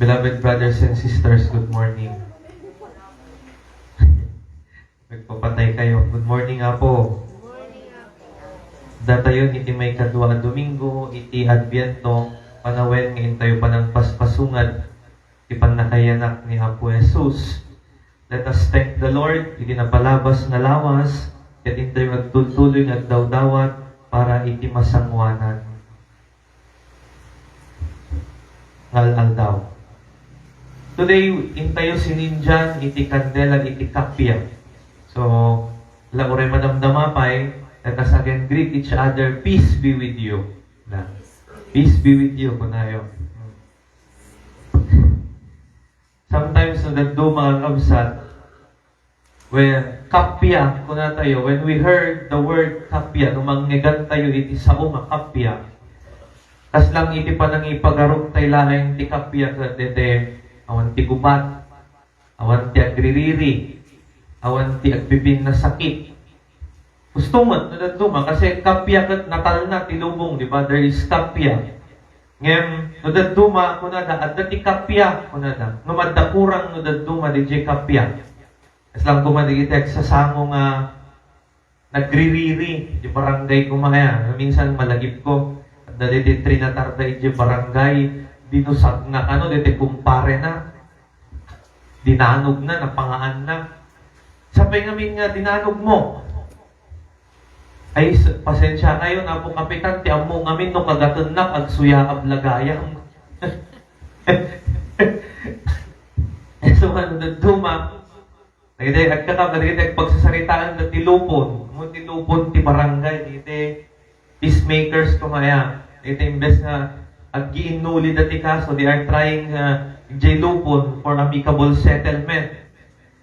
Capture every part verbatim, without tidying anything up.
Beloved brothers and sisters, good morning. Nagpapatay kayo. Good morning, Apo. Datayon iti maikadua a Domingo iti Adviento, panawen nga intayo panangpaspasungad ti pannakaiyanak ni Apo Jesus. Let us thank the Lord iti napalabas nga lawas, ket intayo agtultuloy nga agdawdawat para iti masangoanan nga al-aldaw. Today, intayo sinindian iti kandela iti kappia. So, la uray madamdama pay, let us again greet each other, "Peace be with you." Na. "Peace be with you," kunayo. Sometimes, no dadduma, kakabsat, well, kappia, kunatayo, when we heard the word kappia, no mangngegatayo iti sao nga kappia, kasla iti panangipagaruptay laeng ti kappia ket dete awan ti gubat, awan ti agririri, awan ti agpipinnasakit. Husto met no dadduma, kasi kappia ket natalna ti lubong, di ba? There is kappia. Ngem, no dadduma, kunada, "Adda ti kappia," kunada. Ngem adda kurang no dadduma, diay kappia. Kasla koma dagiti agsasango nga nagririri, di barangay koma aya. Minsan malagipko, adda daytoy trinatarda iti barangay, dinusag na kano, daytoy kumpare na. Dinanog na, napangaan na. Sapay ngamin nga dinanog mo. Ay, s-, pasensya kayo, Apo Kapitan, ti ammo ngamin no kagatennak, agsuyaab la gayam. So, ano, dadduma. Dagiti agkakab-, dagiti agpagsasaritaan da ti lupon. Mo ti lupon ti barangay, dagiti peacemakers koma aya. Dagiti imbes nga aggiinnulida ti kaso, they are trying, uh, idiay lupon for amicable settlement.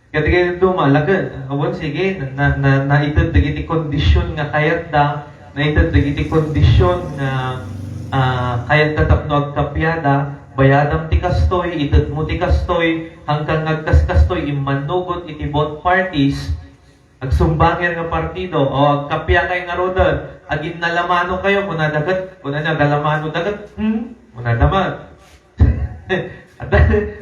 Ket dagiti dadduma, laket, awan sige, na, na, naited dagiti kondisyon nga kayatda, naited dagiti kondisyon nga, ah, kayatda tapno agkappiada, bayadam ti kastoy, itedmo ti kastoy, hangkan nga agkaskastoy, immannugot iti both parties, agsumbanger nga partido, o agkappiakay ngaruden, aginnalamano kayo, kunada ket, kunana, "Galamano da ket, hmm?" Kunada met. Adda,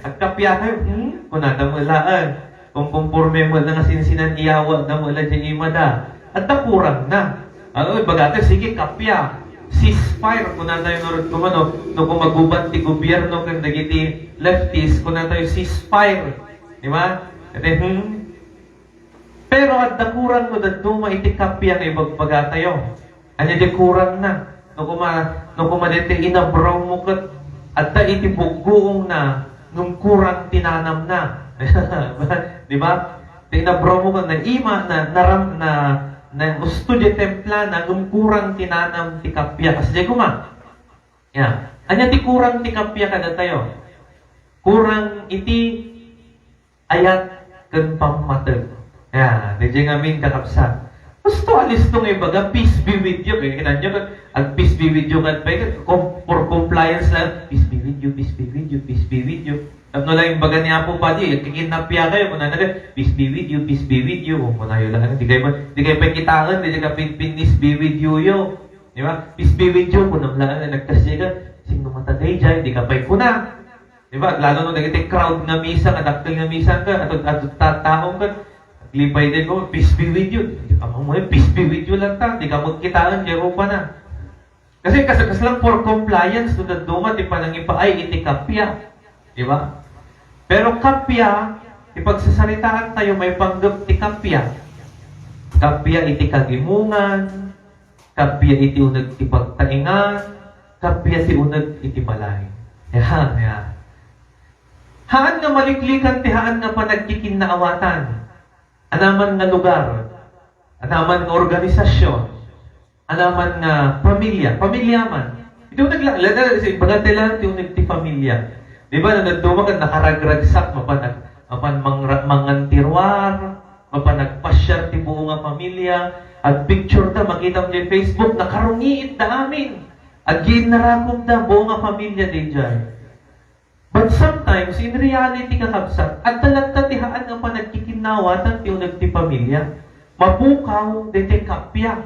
agkappiakay, hmm? Kunada met laeng. Kumkonporme met nga sinsinan-iyaw, adda met la diay imada. Adda kurangna. Ano, ibagata, sige, kappia. Ceasefire, kunatayo ngarud koma, no? No koma gubat ti gobierno ken dagiti leftist, kunatayo, "Ceasefire." Di ba? Ket, hmm? Pero adda kurang no dadduma iti kappia nga ibagbagatayo. Ania ti kurangna? No koma, no koma daytoy inabraw mo ket adda iti bugguongna ngem kurang ti nanamna. Di ba? Ti inabraw mo ket naima, na, naram-, na, nausto ti templana ngem kurang ti nanam ti kappia. Kas diay koma. Ya. Ania ti kurang ti kappia kadatayo? Kurang iti ayat ken pammateg. Ya, diay ngamin, kakabsat. Husto, alisto nga ibaga, "Peace be with you." Kaya kita nyo, ag-peace be with you, kan pa, kom-, for compliance lang, "Peace be with you, peace be with you, peace be with you." Tapno lang imbaga ni Apo Padi, "Kikinapya kayo," kunana, "Peace be with you, peace be with you." O, kunayo lang, di kayo, di kayo pa kitaen, di kayo pin-, "Peace be with you, yo." Di ba? "Peace be with you," kunam lang, nagkasya ka, "Sino matagay dyan?" Di ka pa'y kuna. Di ba? Lalo no dagiti crowd nga misa, nga dakkel nga misa ka, atud-atud ta-, taong ka, aglipay din mo, "Peace be with you." Di ka mo, "Peace be with you," lang ta, di ka magkitaan, di rupa na. Kasi kas-, kas lang for compliance, no dadduma ti panangipaay iti kappia. Di ba? Pero kappia, ti pagsasaritaan tayo, maipanggep ti kappia. Kappia iti kagimongan, kappia iti uneg ti pagtaengan, kappia ti uneg iti balay. Yan, yan. Haan nga maliklikan ti haan nga panagkikinnaawatan. Anaman nga lugar, anaman nga organisasyon, anaman nga pamilya, pamilya man. Iti uneg lang, lalo, lalo, sa ibaga tayo lang, ti uneg ti pamilya. Di ba, no dadduma ket nakaragragsak, mapan ag-, mapan mangra-, mangan ti ruar, mapan agpasyar ti buo nga pamilya, agpicture da, makita mo diay Facebook, nakarungiit da amin. Agiinnarakop da, buo nga pamilya, diay. But sometimes, in reality, kakabsat, adda latta ti haan nga panagkikinnaawatan ti uneg ti pamilya. Mapukaw daytoy kappia.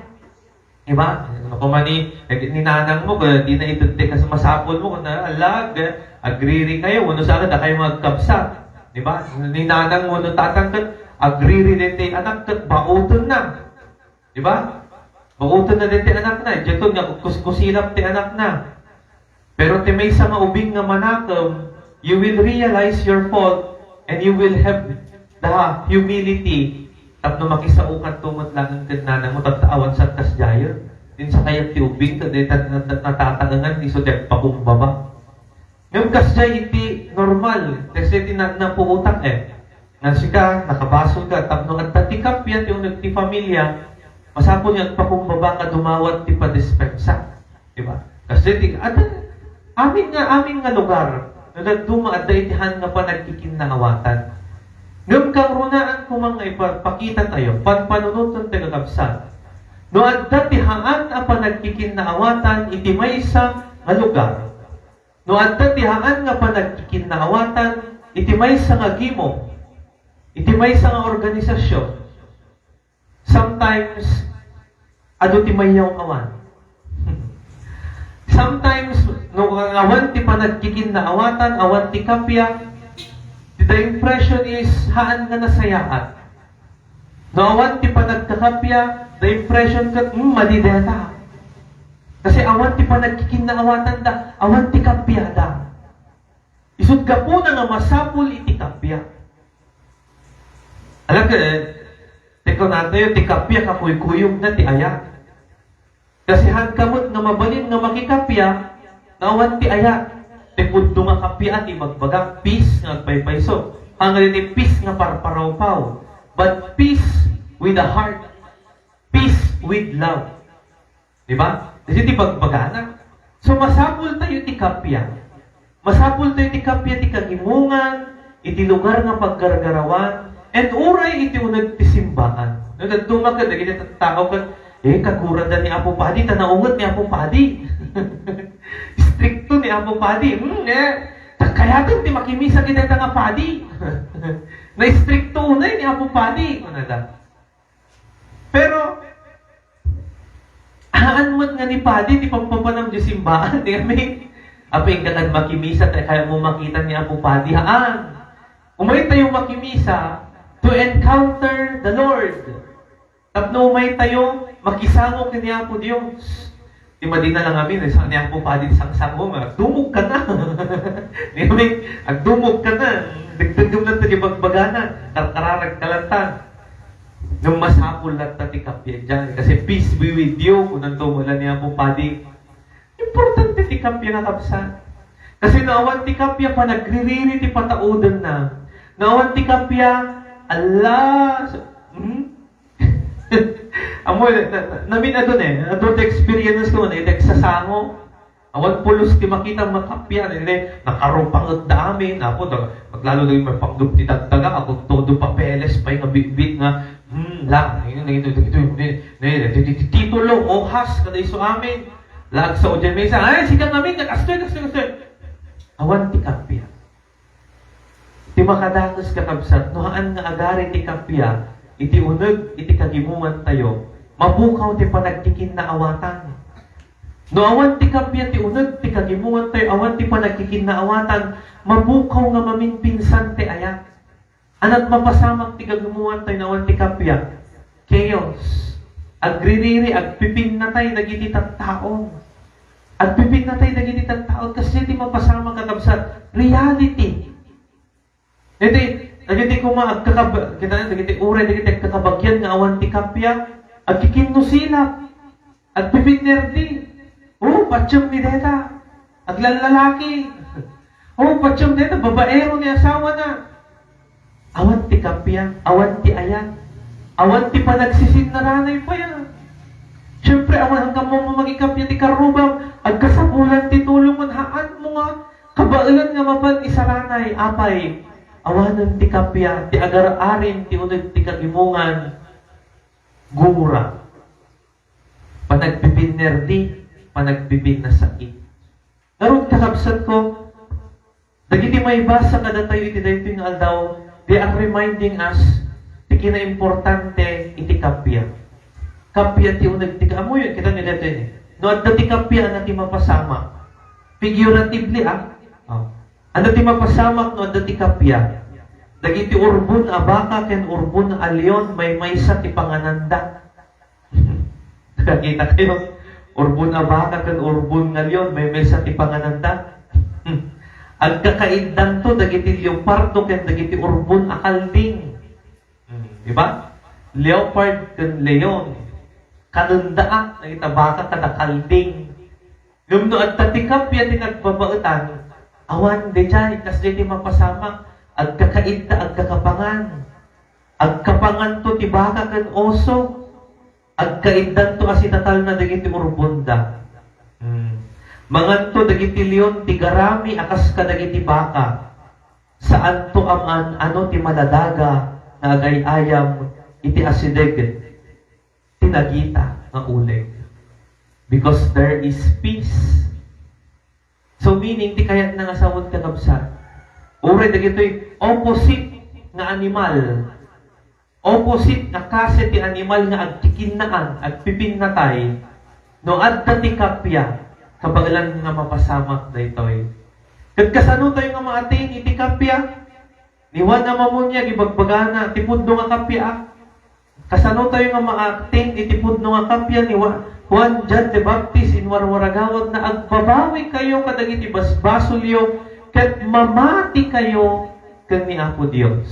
Diba? Ano ko man ni, ni nanang mo, kung di na itudte kas masapul mo, kung na, alag, agriri kayo, wano saan na kayo magkabsat. Diba? Ni nanang mo, no tatang ket, agriri din ti anak ket, bauten na. Diba? Bauten na din ti anak na. Diyaton nga kuskusilap ti anak na. Pero ti maysa nga ubing nga manakem, you will realize your fault and you will have the humility tapno makisaokanto met laeng ken nanang mo, tapno awan sa kasdiayen. Din sa kayat ti ubing, ket di ta-, nat-, natataengan, isu ti agpakumbaba. Ngem kasdiay iti normal, kasi ti na-, napuotak eh. Nga sika, nakabasol ka, tapno adda ti kappia ti uneg ti familia, masapul nga agpakumbaba nga dumawat ti padispensa. Diba? Kasi ti, adda, amin nga, amin nga lugar, no dadduma adda iti haan nga panagkikinnaawatan. Ngem kangrunaan ko man nga ipapakita tayo, panpanunoten ti kakabsat. No adda ti haan a panagkikinnaawatan iti maysa nga lugar, no adda ti haan nga panagkikinnaawatan iti maysa nga gimong, iti maysa nga organisasyon, sometimes, adu ti mayyaw awan. Sometimes, no awan ti panagkikinnaawatan, awan ti kappia, the impression is haan nga nasayaat. No awan ti panagkakappia, the impression ket, "Hmm, madi dayta." Kasi awan ti panagkikinnaawatanda, awan ti kappiada. Isut' gapuna nga masapul iti kappia. Alam ka, eh, ti kunatayo, ti kappia kakuykuyogna ti ayat. Kasi haan ka met nga mabalin nga makikappia, no awan ti ayat. Ti pudno nga kappia, ti ibagbagak, peace nga agpaypayso. Haan nga ni peace nga parparawpaw. But peace with the heart. Peace with love. Di ba? Kasi ti bagbagana. So, masapul tayo ti kappia. Masapul tayo ti kappia ti kagimongan, iti lugar nga paggargarawan, and uray iti uneg ti simbaan. No, dadduma ket dagiti tattao ket, eh, kagurada ni Apo Padi, ta naunget ni Apo Padi. Istrikto ni Apo Padi. Hmm, eh, ta kayaten ti makimisa ket dayta nga padi. Naistrikto unay ni Apo Padi, kunada. Pero, haan met nga ni Padi ti pampapanam di simbaan, di kami. Apay, inka kad makimisa, ta kayatmo makita ni Apo Padi, haan. Umay tayo makimisa to encounter the Lord. Tapno umay tayo, makisango ken ni Apo Dios. Ti madi na lang amin, eh, sa ni Apo Padi, sangsango nga, agdumog ka na. Di ba, agdumog ka na. Dagdagem lang ti bagbagana, karkararag ka lang ta. Ngem masapul latta ti kappia diay. Kasi peace be with you, kunanto met la ni Apo Padi. Importante ti kappia nga kabsat. Kasi no awan ti kappia, panagririri ti pataudenna. No awan ti kappia, ala, so, hmm? Ammo, na, na, namin adun eh. Adun ti experience ko, na, iti agsasango. Awan pulos ti makita, makappia, ne, nakarupanget da amin. Apo, da, aglalo da yung mapangdup ti dagdaga, ako todo papeles pay nga bitbit nga, hmm, la, ito, ito, ito, ito, ito, ito, ito, titulo, ohas, kada isu amin. Laag sa audience, ay, sika ngamin, nakastoy, kastoy, kastoy. Awan ti kappia. Ti makadakes, kakabsat, no haan nga agari ti kappia iti uneg iti kagimongan tayo, mapukaw ti panagkikinnaawatan. No awan ti kappia ti uneg ti kagimongan tayo, awan ti panagkikinnaawatan, mapukaw nga maminpinsan ti ayat. Anat mapasamak ti kagimongan tayo no awan ti kappia? Chaos. Agririri, agpipinnatay dagiti tattao. Agpipinnatay dagiti tattao. Kasdiay ti mapasamak, kakabsat. Reality. Iti, dagiti koma agkakab-, kita, dagiti uray, dagiti agkakabagian nga awan ti kappia, agkikinnusilap. Agpipinnerdi. Oh, patiem ni deta. Aglallalaki. Oh, patiem deta, babaero ni asawana. Awan ti kappia, awan ti ayat. Awan ti panagsisinnaraanay pay a. Siyempre, awan, haanka mo makikappia ti karrubam. Agkasapulan ti tulong, haanmo nga kabaelan nga mapan isaranay, apay. Awanen ti kappia, ti agar-arim ti uneg ti kagimongan. Gumora. Panagpipinnerdi, panagpipinnasakit. Ngarud, kakabsatko, dagiti maibasa kadatayo iti daytoy nga aldaw, they are reminding us ti kinaimportante iti kappia. Kappia ti uneg ti ka-, ammoyo, kita ni daytoy ni. No adda ti kappia, ania ti mapasamak? Figuratively, ah. Oh. Ania ti mapasamak no adda ti kappia? Dagiti urbon a baka ken urbon a leon, maymaysa ti pangananda. Nakakita kayo? Urbon a baka ken urbon nga leon, maymaysa ti pangananda. Agkakaiddanto dagiti leopardo ken dagiti urbon a kalding. Hmm, di ba? Leopard ken leon. Kanendaak dagita baka kada kalding. Ngem no adda ti kappia ti nagbabaetan, awan daydiay, kasdiay ti mapasamak, agkakaidda, agkakapangan. Agkapanganto ti baka ken oso. Agkaiddanto a sitatalna dagiti urbonda. Hmm. Manganto dagiti leon ti garami a kas kadagiti baka. Saanto a maan-ano ti maladaga nga agay-ayam iti asideg ti nagita nga uleg. Because there is peace. So, meaning, ti kayatna nga sawen, kakabsat, uray dagitoy opposite nga animal, opposite nga klase ti animal nga agkikinnaan, agpipinnatay, no adda ti kappia, kabaelan nga mapasamak daytoy. Ket kasano tayo nga maatin iti kappia? Ni Juan a Mammuniag, ibagbagana, ti pudno nga kappia, ah. Kasano tayo nga maatin iti pudno nga kappia ni Wa-, Juan John the Baptist? Inwarwaragawatna, "Agbabawi kayo kadagiti basbasolyo ket mamati kayo ken ni Apo Dios."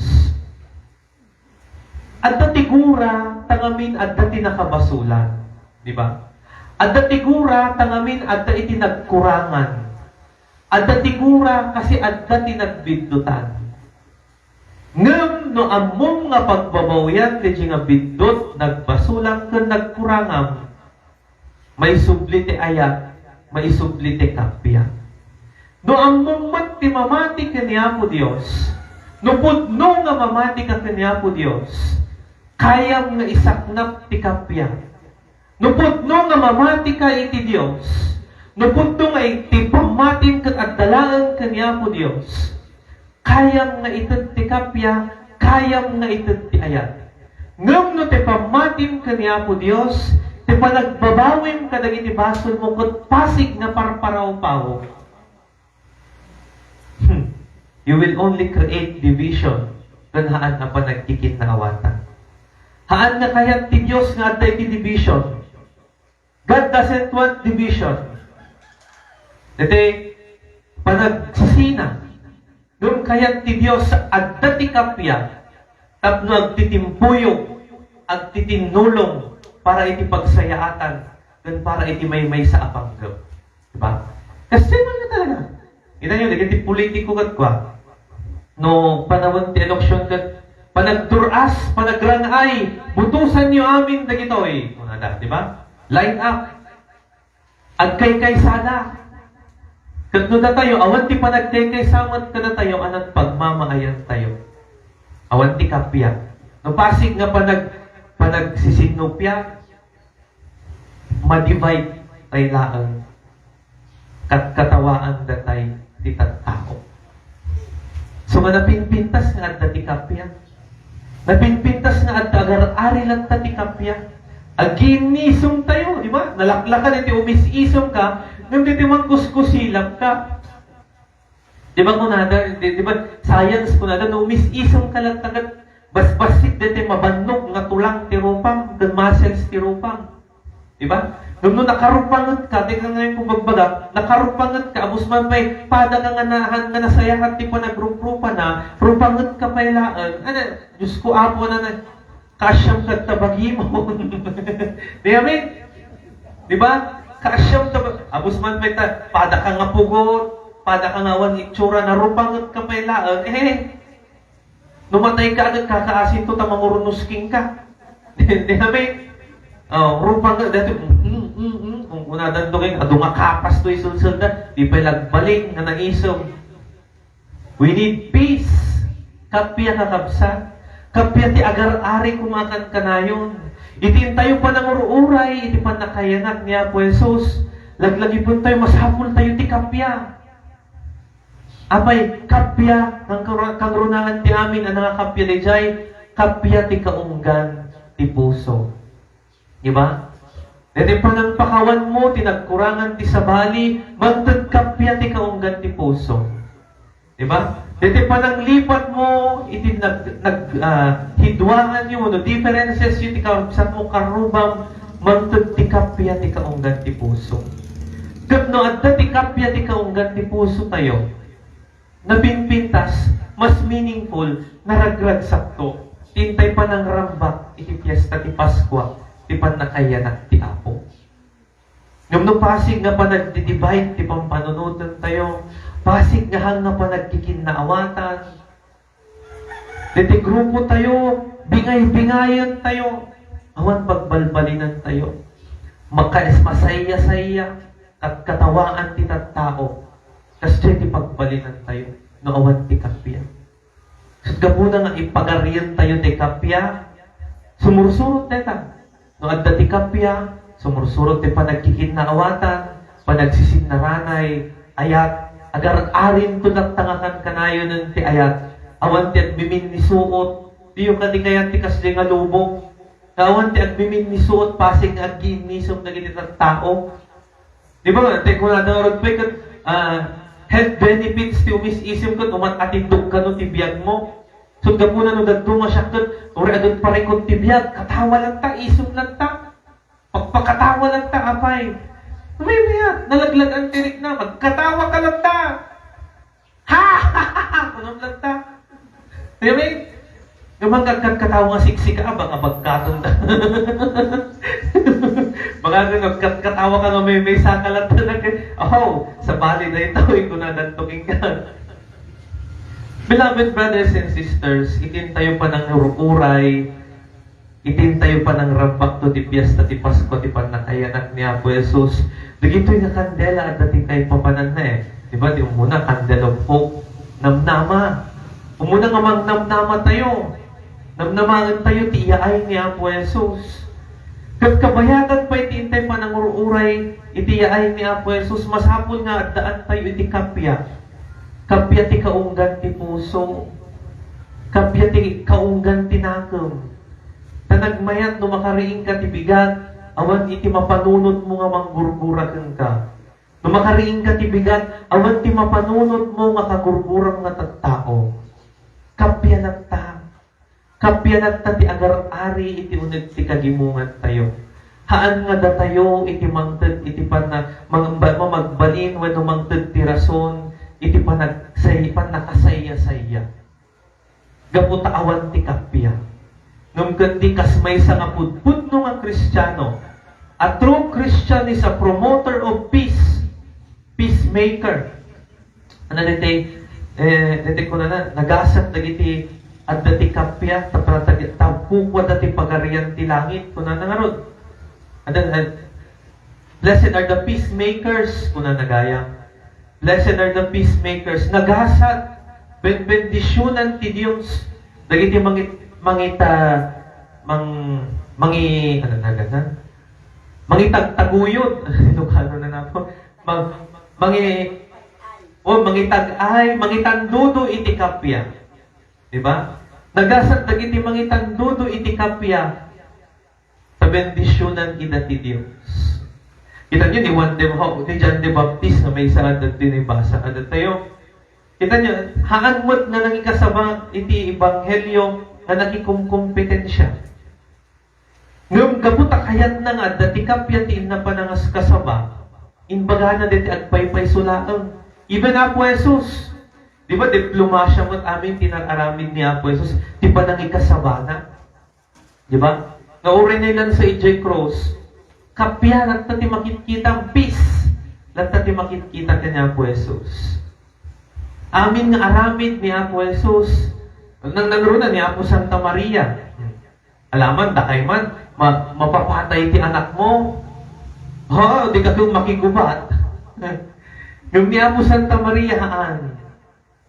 Adda ti gura, ta ngamin adda ti nakabasolan, di ba? Adda ti gura, ta ngamin adda iti nagkurangan. Adda ti gura, kasi adda ti nagbiddutan. Ngem no ammom nga pagbabawian daydiay nga biddut, nagbasolan ken nagkurangam, maisubli ti ayat, maisubli ti kappia. No ammom met ti mamati ken ni Apo Dios, no pudno nga mamati ka ken ni Apo Dios, kayam nga isaknap ti kappia. No pudno nga mamati ka iti Dios, no pudno nga iti pammatim ket adda laeng ken ni Apo Dios, kayam nga ited ti kappia, kayam nga ited ti ayat. Ngem no ti pammatim ken ni Apo Dios, ti panagbabawim kadagiti basolmo ket pasig nga parparawpaw, hmm, you will only create division ken haan a panagkikinnaawatan. Haan nga kayat ti Dios nga adda iti division. God doesn't want division. Daytoy panagsisina. Ngem kayat ti Dios adda ti kappia tapno agtitimpuyog, agtitinnulong para iti pagsayaatan ken para iti maymaysa a panggep. Diba? Kasi man nga talaga. Kita nyo, dagiti politiko ket kua, no panawen ti eleksyon ket panagdur-as, panagrang-ay, "Butosanyo amin dagitoy," kunada, di ba? Line up. Agkaykaysada. Ket no datayo, awan ti panagkaykaysa met kadatayo, a nagpagmamaayantayo. Awan ti kappia. No pasig nga panag-, panagsisinnupian, ma-divide tay laeng, kat-, katawaan datay ti tattao. So, nga napinpintas nga adda ti kappia. Napinpintas nga adda agar-ari latta ti kappia. Agiinisem tayo, di ba? Nalaklakan iti umis-isem ka, ngem ditoy mangkuskusilap ka. Di ba kunada, di, di ba, science kunada, no umis-isem ka latta ket basbassit ditoy mabannog nga tulang ti rupam, ken muscles ti rupam. Di ba? Ngem no nakarupanget ka, di ka ngayon kung bagbaga, nakarupanget ka, abus man pay, pada ka nga nahan, nga nasayaat ti panagruprupana, rupanget ka pay laeng. Ano, Diyos ko, Apo, na, na, kasyam ka ta bagimon. Di amin? Di ba? Kasyam ta ba-, abus man pay ta, pada ka nga pugot, pada ka nga awan itsura, narupanget ka pay laeng. Eh, no matay ka, agad kakaasinto ta mangurnos kenka. Di, di amin? Oh, rupanget, dati, mm, mm, mm, mm. Kung kunadan to kayo, adu nga kapas to isulsel na, di pay lagbaling nga naisog. We need peace. Kappia, kakabsat. Kappia ti agar-ari kumakan kanayon. Iti intayo panangur-uray, iti pannakayanat ni Apo Jesus, laglagipentayo, masapultayo ti kappia. Apay, kappia, kangkar-, kangrunaan ti amin a nangakappia daydiay, kappia ti kaunggan ti puso. Diba? Daytoy panangpakawan mo ti nagkurangan ti sabali, mangted kappia ti kaunggan ti puso. Diba? Daytoy pananglipat mo iti nag, nag, ah, hidwaanyo, no, differences yo ti kabsat mo, karrubam, mangted ti kappia ti kaunggan ti puso. Ket no adda ti kappia ti kaunggan ti puso tayo, napinpintas, mas meaningful, naragragsakto ti intay panangrambak iti fiesta ti Paskua, ti pannakaiyanak ti Apo. Ngem no pasig nga panagdidivide ti pampanunoten tayo, pasig nga hang nga panagkikinnaawatan, deti grupo tayo, bingay-bingayen tayo, awan pagbalbalinan tayo. Makais masaya-saya, kat katawaan ti tattao. Kasdiay ti pagbalinan tayo, no awan ti kappia. Ket gapuna nga ipagarian tayo ti kappia, sumursurot dayta. No adda ti kappia, sumursurot ti panagkikinnaawatan, panagsisinaranay, ayat, agar-arinto latta nga kankanayonen ti ayat, awan ti agmiminnisuot, diyo kadi kayat ti kasdi nga lubong, nga awan ti agmiminnisuot, pasig nga aggiinnisem dagiti tattao. Di ba, te, kunada ngarud pay ket, ah, health benefits ti umis-isem ket umat-atindog kano ti biag mo. So, gapuna no dadduma siak ket, uray adun parikut ti biag, katawa latta, isem latta. Pagpakatawa latta, apay. May, may, nalaglag ang tirik na, magkatawa ka latta. Ha! Kunam latta. Di ba? Nga mangkatkat katawa nga siksika, abang-abagkaton da. Baka nga nagkatkatawa ka nga may, may saka latta na ka. Oh, sabali na ito, ito na dantukin ka. Beloved brothers and sisters, itin tayo panangururay, itin tayo panangrambak to ti fiesta ti Paskua, ti pannakaiyanak ni Apo Jesus. Dagitoy nga kandela, adda ti kaipapananna eh. Di ba? Ti umuna, candle of hope. Namnama. Umuna nga mangnamnama tayo. Namnamaen tayo ti iyaay ni Apo Jesus. Ket kabayatan pay ti intay panangur-uray iti iyaay ni Apo Jesus, masapul nga addaan tayo iti kappia. Kappia ti kaunggan ti puso. Kappia ti kaunggan ti nakem. Ta nagmayat no makariingka ti bigat, awan iti mapanunotmo nga manggurgura kenka. No makariingka ti bigat, awan ti mapanunotmo nga kagurguram nga tattao. Kappia latta. Kappia latta ti agar-ari iti uneg ti kagimongan tayo. Haan nga datayo iti mangted iti panna-, mang-, mamagbalin wenno mangted ti rason iti panag-, say-, pannakasayasaya. Gapu ta awan ti kappia. Ngem ket di kas maysa nga pudpudno nga Kristiano, a true Christian is a promoter of peace, peacemaker. Ano diti, eh, diti kunana, nagasat dagiti adda ti kappia, tapno tag-, tapno kukua dati pagarian ti langit, kunana ngarud. And then, uh, "Blessed are the peacemakers," kunana gayam. "Blessed are the peacemakers." Nagasat, benbendisionan ti Dios dagiti mangit-, mangita-, mang-, mangi-, ano na gana? Mangitagtaguyod. Ilocano na napo. Mang-, mangi-, oh, mangitag-ay, mangitandudo iti kappia. Di ba? Nagasat dagiti mangitandudo iti kappia. Ta bendisionan ida ti Dios. Kita niyo ni Juan de, ni John the Baptist nga maysa adda ti nibasa kadatayo. Kita niyo, haan met nga nangikasaba iti ebanghelio nga nakikumkompetensya. Ngem gapu ta kayatna nga adda ti kappia ti inna panangaskasaba, imbagana deti agpaypayso laeng. Even Apo Jesus, di ba, diplomasia met amin ti nararamid ni Apo Jesus, ti panangikasabana. Di ba? Nga uray nailansa idiay krus, kappia latta ti makitkita, peace latta ti makitkita ken ni Apo Jesus. Amin nga aramid ni Apo Jesus, nang nangruna ni Apo Santa Maria. Alaman, dakay man, ma-, mapapatay ti anak mo. Ha, di ka kung makigubat. Ngem ni Apo Santa Maria, haan.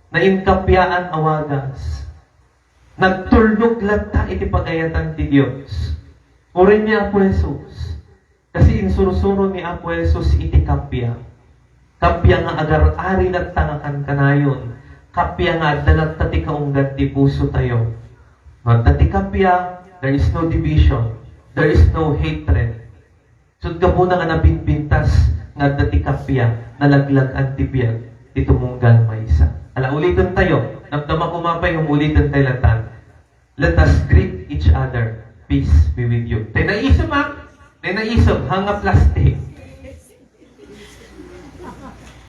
Nainkappiaan a wagas. Nagtulnog latta iti pagayatan ti Dios. Uray ni Apo Jesus, kasi insursuro ni Apo Jesus iti kappia. Kappia nga agar-ari latta nga kankanayon. Kappia nga adda latta ti kaunggan ti puso tayo. No adda ti kappia, there is no division. There is no hatred. So, gapuna nga napinpintas nga adda ti kappia, nalaglag-an ti biag ti tumunggal maysa. Ala, uliten tayo. Namdama ko mapay, um, uliten tayo latan. Let us greet each other. Peace be with you. Tay naisem, ha? Tay naisem, ha nga plastic.